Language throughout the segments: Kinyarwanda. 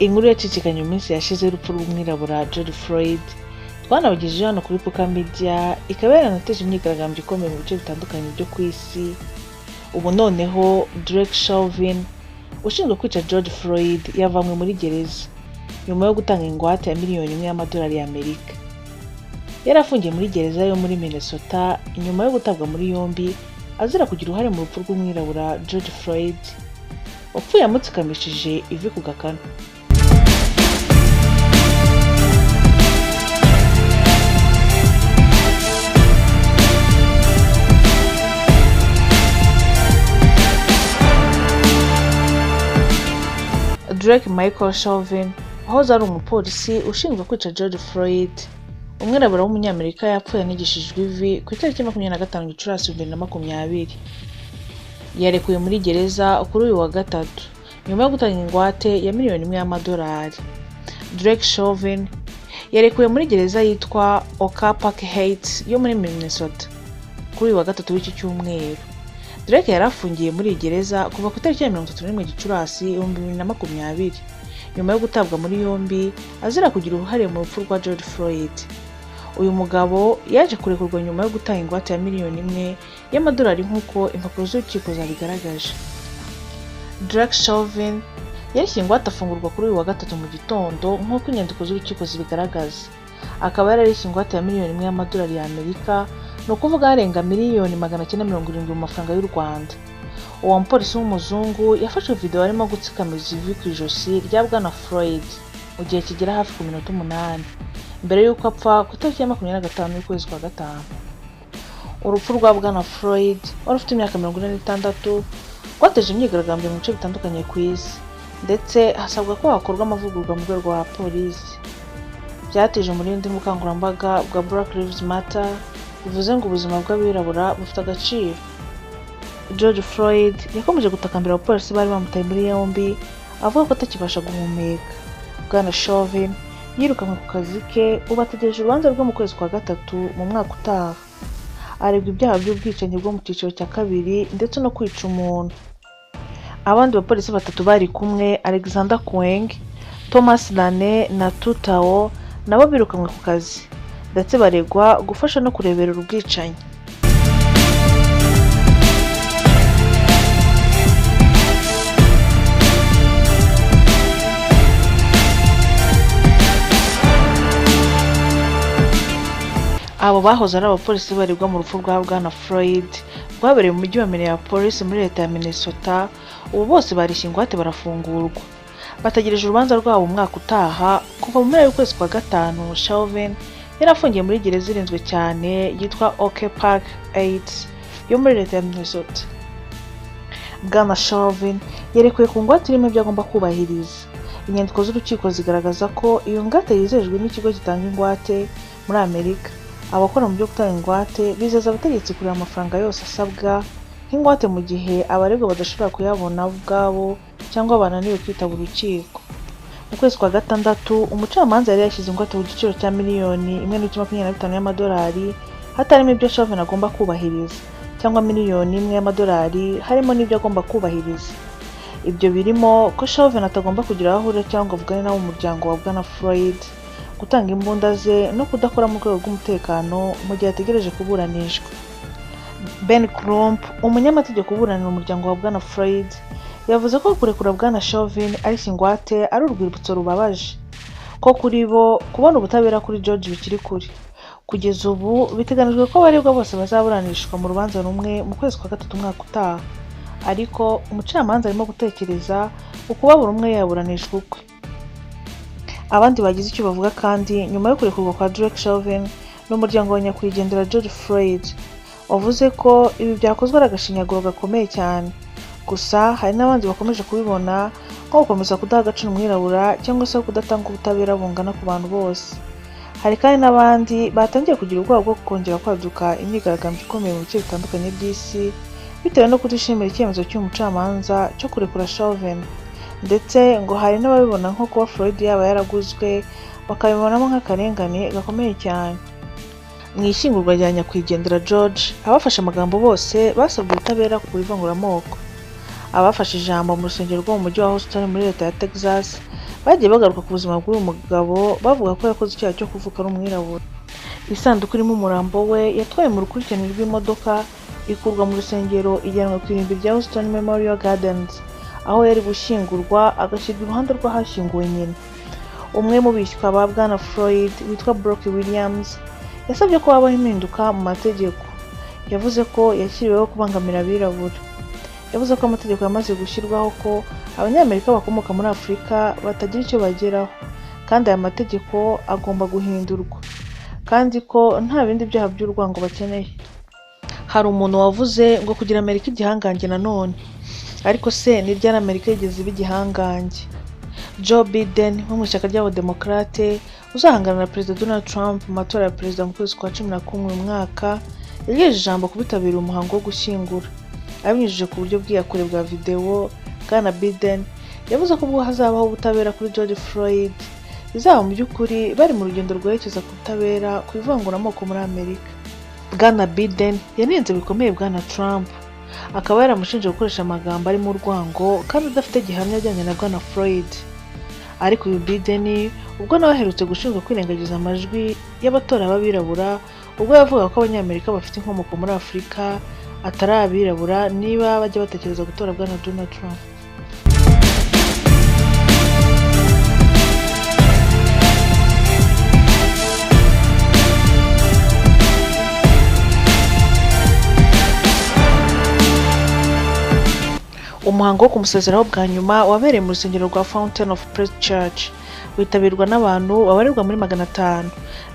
Inkuru yacicikanye mu minsi yashize y'urupfu rw'umwirabura George Floyd twanabagejeje hano kuri Puka Media, ikaba yaranateje imyigaragambyo ikomeye mu bice bitandukanye byo ku isi. Ubu noneho Derek Chauvin ushinzwe kwica George Floyd yavanywe muri gereza nyuma yo gutanga ingwate ya miliyoni 1 y'amadolari y'Amerika. Yari afungiye muri gereza yo muri Minnesota nyuma yo gutabwa muri yombi azira kugira uruhare mu rupfu rw'umwirabura George Floyd wapfuye amutsikamishije ivi ku gakanu. Drake Michael Chauvin wahoze ari umupolisi ushinzwe kwica George Floyd, umwirabura w'umunyamerika yapfuye anigishijwe ivi ku itariki 25 Gicurasi 2020. Yarekuwe muri gereza kuri uyu wa gatatu nyuma yo gutanga ingwate ya miliyoni 1 y'amadolari. Derek Chauvin yarekuwe muri gereza yitwa Oak Park Heights yo muri Minnesota kuri uyu wa gatatu w'iki cyumweru. Drake yari afungiye muri iyi gereza kuva ku itariki ya 31 Gicurasi 2020 nyuma yo gutabwa muri yombi azira kugira uruhare mu rupfu rwa George Floyd. Uyu mugabo yaje kurekurwa nyuma yo gutanga ingwate ya miliyoni 1 y'amadolari nk'uko impapuro z'urukiko zabigaragaje. Derek Chauvin yarishyuye ingwate afungurwa kuri uyu wa gatatu mu gitondo nk'uko inyandiko z'urukiko zibigaragaza. Akaba yararishyuye ingwate ya miliyoni 1 y'amadolari y'Amerika, ni ukuvuga arenga miliyoni 970 mu mafaranga y'u Rwanda. Uwo mupolisi w'umuzungu yafashwe video arimo gutsikamiza ivi ku ijosi rya Bwana Floyd mu gihe kigera hafi ku minota 8 mbere y'uko apfa ku itariki ya 25 y'ukwezi kwa gatanu. Urupfu rwa Bwana Floyd wari ufite imyaka 46 rwateje imyigaragambyo mu bice bitandukanye ku isi, ndetse hasabwa ko hakorwa amavugururwa mu rwego rwa polisi. Byateje umurindi n'ubukangurambaga bwa Black Lives Matter, bivuze ngo ubuzima bw'abirabura bufite agaciro. George Floyd yakomeje gutakambira abapolisi bari bamutaye muri yombi avuga ko atakibasha guhumeka. Bwana Chauvin yirukanwe ku kazi ke, ubu ategereje urubanza rwe mu kwezi kwa gatatu mu mwaka utaha. Aregwa ibyaha by'ubwicanyi bwo mu cyiciro cya kabiri ndetse no kwica umuntu. Abandi bapolisi batatu bari kumwe, Alexander Kueng, Thomas Lane na Tutao, nabo birukanwe ku kazi ndetse baregwa gufasha no kureberera ubwicanyi. Abo bahoze ari abapolisi baregwa mu rupfu rwa Bwana Floyd rwabereye mu mujyi wa Minneapolis muri leta ya Minnesota, ubu bose barishye ingwate barafungurwa. Bategereje urubanza rwabo umwaka utaha. Kuva mu mpera y'ukwezi kwa gatanu, Chauvin yari afungiye muri gereza irinzwe cyane yitwa Oak Park Heights yo muri leta ya Minnesota. Bwana Chauvin yarekuwe ku ngwate irimo ibyo agomba kubahiriza. Inyandiko z'urukiko zigaragaza ko iyo ngwate yizejwe n'ikigo gitanga ingwate muri Amerika. Abakora mu byo gutanga ingwate bizeza abategetsi kureba amafaranga yose asabwa nk'ingwate mu gihe abaregwa badashobora kuyabona ubwabo cyangwa bananiwe kwitaba urukiko. Mu kwezi kwa gatandatu, umucamanza yari yashyize ingwate ku giciro cya miliyoni 1.25 y'amadolari hatarimo ibyo Chauvin agomba kubahiriza, cyangwa miliyoni 1 y'amadolari harimo n'ibyo agomba kubahiriza. Ibyo birimo ko Chauvin atagomba kugira aho ahurira cyangwa avugane n'abo mu muryango wa Bwana Floyd, gutanga imbunda ze no kudakora mu rwego rw'umutekano mu gihe ategereje kuburanishwa. Ben Crump, umunyamategeko uburanira umuryango wa Bwana Floyd, yavuze ko kurekura Bwana Chauvin arishya ingwate ari urwibutso rubabaje, ko kuri bo kubona ubutabera kuri George bikiri kure. Kugeza ubu biteganijwe ko abaregwa bose bazaburanishwa mu rubanza rumwe mu kwezi kwa gatatu umwaka utaha, ariko umucamanza arimo gutekereza ukuba buri umwe yaburanishwa ukwe. Abandi bagize icyo bavuga kandi nyuma yo kurekurwa kwa Derek Chauvin n'umuryango wa nyakwigendera George Floyd, wavuze ko ibi byakozwe ari agashinyaguro gakomeye cyane. Gusa hari n'abandi bakomeje kubibona nko gukomeza kudaha agaciro umwirabura cyangwa se kudatanga ubutabera bungana ku bantu bose. Hari kandi n'abandi batangiye kugira ubwoba bwo kongera kwaduka imyigaragambyo ikomeye mu bice bitandukanye by'isi bitewe no kutishimira icyemezo cy'uyu mucamanza cyo kurekura Chauvin, ndetse ngo hari n'ababibona nko kuba Floyd yaba yaraguzwe, bakabibonamo nk'akarengane gakomeye cyane. Mu ishyingurwa rya nyakwigendera George, abafashe amagambo bose basabwe ubutabera ku ivanguramoko. Abafashe ijambo mu rusengero rwo mu mujyi wa Houston muri leta ya Texas Bagiye bagaruka ku buzima bw'uyu mugabo bavuga ko yakoze icyaha cyo kuvuka ari umwirabura. Isanduku irimo umurambo we yatwawe mu rukurikirane rw'imodoka ikurwa mu rusengero ijyanwa ku irimbi rya Houston Memorial Gardens, aho yari gushyingurwa agashyirwa iruhande rw'ahashyinguwe nyina. Umwe mu bishywa ba Bwana Floyd witwa Brock Williams yasabye ko habaho impinduka mu mategeko. Yavuze ko yashyiriweho kubangamira abirabura. Yavuze ko amategeko yamaze gushyirwaho ko Abanyamerika bakomoka muri Afurika batagira icyo bageraho, kandi aya mategeko agomba guhindurwa, kandi ko nta bindi byaha by'urwango bakeneye. Hari umuntu wavuze ngo kugira Amerika igihangange nanone, ariko se ni ryari Amerika yigeze iba igihangange? Joe Biden wo mu ishyaka ry'Abademokarate uzahangana na Perezida Donald Trump mu matora ya perezida mu kwezi kwa 11 uyu mwaka, yagejeje ijambo ku bitabiriye umuhango wo gushyingura. Abinyujije ku buryo bw'iyakure bwa videwo, Bwana Biden yavuze ko ubwo hazabaho ubutabera kuri George Floyd, bizaba mu by'ukuri bari mu rugendo rwerekeza ku butabera ku ivanguramoko muri Amerika. Bwana Biden yanenze bikomeye Bwana Trump, akaba yaramushinje gukoresha amagambo arimo urwango kandi adafite gihamya ajyanye na Bwana Floyd. Ariko uyu Biden ubwo nawe aherutse gushinjwa kwirengagiza amajwi y'abatora b'abirabura ubwo yavugaga ko Abanyamerika bafite inkomoko muri Afurika atari abirabura niba bajya batekereza gutora Bwana Donald Trump. Umuhango wo kumusezeraho bwa nyuma wabereye mu rusengero rwa Fountain of Praise Church, witabirwa n'abantu babarirwa muri 500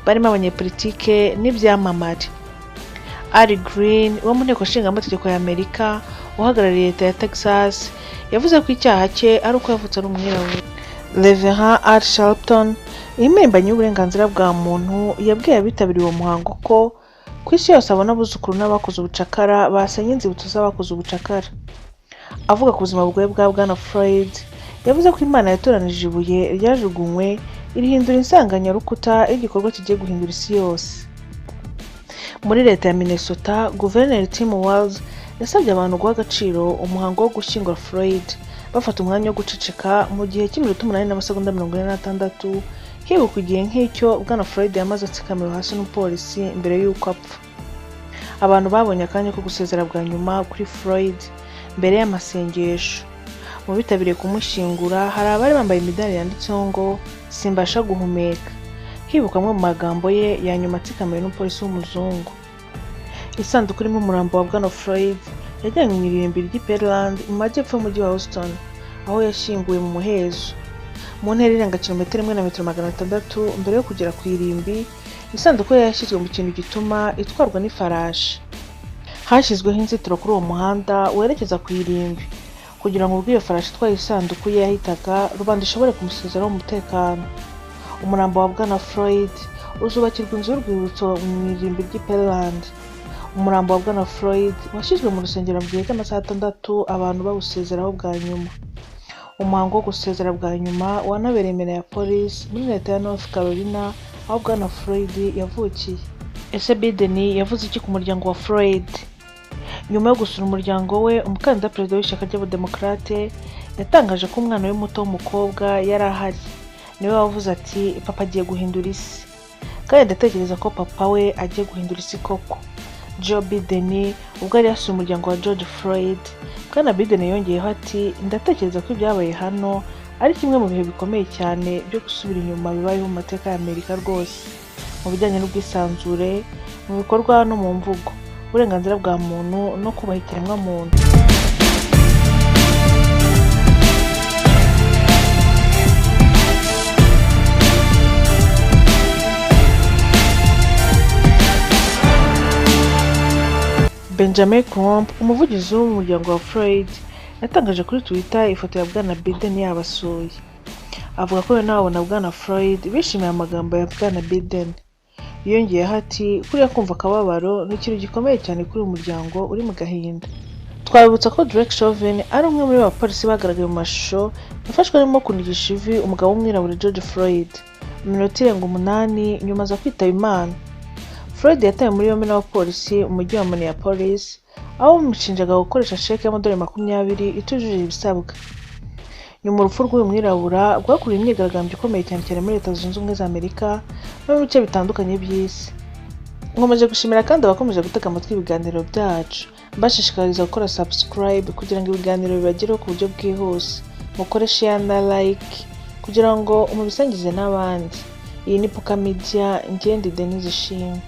barimo abanyepolitike n'ibyamamare. Al Green wo mu nteko nshingamategeko ya Amerika uhagarariye leta ya Texas yavuze ko icyaha cye ari uko yavutse ari umwirabura. Reverend Al Sharpton, impirimbanyi y'uburenganzira bwa muntu, yabwiye abitabiriye uwo muhango ko ku isi yose abona abuzukuru n'abakoze ubucakara basenye inzibutso z'abakoze ubucakara. Avuga ku buzima bugoye bwa Bwana Floyd, yavuze ko Imana yatoranije ibuye ryajugunywe irihindura insanganyarukuta y'igikorwa kigiye guhindura isi yose. Muri leta ya Minnesota, Guverineri Tim Walz yasabye abantu guha agaciro umuhango wo gushyingura Floyd, bafata umwanya wo guceceka mu gihe cy'iminota 8 n'amasegonda 46, hibukwa igihe nk'icyo Bwana Floyd yamaze atsikamiwe hasi n'umupolisi mbere y'uko apfa. Abantu babonye akanya ko gusezera bwa nyuma kuri Floyd mbere y'amasengesho. Mu bitabiriye kumushyingura hari abari bambaye imidari yanditseho ngo simbasha guhumeka, hibukwa amwe mu magambo ye ya nyuma atsikamiwe n'umupolisi w'umuzungu. Isanduku irimo umurambo wa Bwana Floyd yajyanywe mu irimbi ry'i Pearland mu majyepfo y'umujyi wa Houston, aho yashyinguwe mu muhezo. Mu ntera irenga kilometero 1 na metero 600 mbere yo kugera ku irimbi, isanduku ye yashyizwe mu kintu gituma itwarwa n'ifarashi. Hashyizweho inzitiro kuri uwo muhanda werekeza ku irimbi kugira ngo ubwo iyo farashi itwaye isanduku ye yahitaga, rubanda ishobore kumusezeraho mu mutekano. Umurambo wa Bwana Floyd uzubakirwa inzu y'urwibutso mu irimbi ry'i Pearland. Umurambo wa Bwana Floyd washyizwe mu rusengero mu gihe cy'amasaha 6 abantu bawusezeraho bwa nyuma. Umuhango wo gusezera bwa nyuma wanabereye Minneapolis muri leta ya North Carolina, aho Bwana Floyd yavukiye. Ese Biden yavuze iki ku muryango wa Floyd? Nyuma yo gusura umuryango we, umukandida perezida w'ishyaka ry'Abademokarate yatangaje ko umwana we muto w'umukobwa yari ahari. Niwe wavuze ati papa agiye guhindura isi, kandi ndatekereza ko papa we agiye guhindura isi koko. Joe Biden ubwo yari yasuye umuryango wa George Floyd, Bwana Biden yongeyeho ati ndatekereza ko ibyabaye hano ari kimwe mu bihe bikomeye cyane byo gusubira inyuma bibayeho mu mateka ya Amerika rwose, mu bijyanye n'ubwisanzure, mu bikorwa no mu mvugo, uburenganzira bwa muntu no kubaha ikiremwamuntu. Benjamin Crump, umuvugizi w'umuryango wa Floyd, yatangaje kuri Twitter ifoto ya Bwana Biden yabasuye. Avuga ko we n'abo na Bwana Floyd bishimiye amagambo ya Bwana Biden. Yongeyeho ati kuriya kumva akababaro ni ikintu gikomeye cyane kuri uyu muryango uri mu gahinda. Twabibutsa ko Derek Chauvin ari umwe muri bapolisi bagaragaye mu mashusho yafashwe arimo kunigisha ivi umugabo w'umwirabura George Floyd mu minota irenga 8 nyuma aza kwitaba Imana. Floyd yatawe muri yombi n'abapolisi mu mujyi wa Minneapolis, aho bamushinjaga gukoresha sheke y'amadolari 20 itujuje ibisabwa. Nyuma urupfu rw'uyu mwirabura rwakuriye imyigaragambyo ikomeye cyane cyane muri Leta Zunze Ubumwe za Amerika no mu bice bitandukanye by'isi. Nkomeje gushimira kandi abakomeje gutega amatwi ibiganiro byacu, mbashishikariza gukora subscribe kugira ngo ibiganiro bibagereho ku buryo bwihuse, mukore share na like kugira ngo mubisangize n'abandi. Iyi ni Puka Media, njye ndi Denise Ishimwe.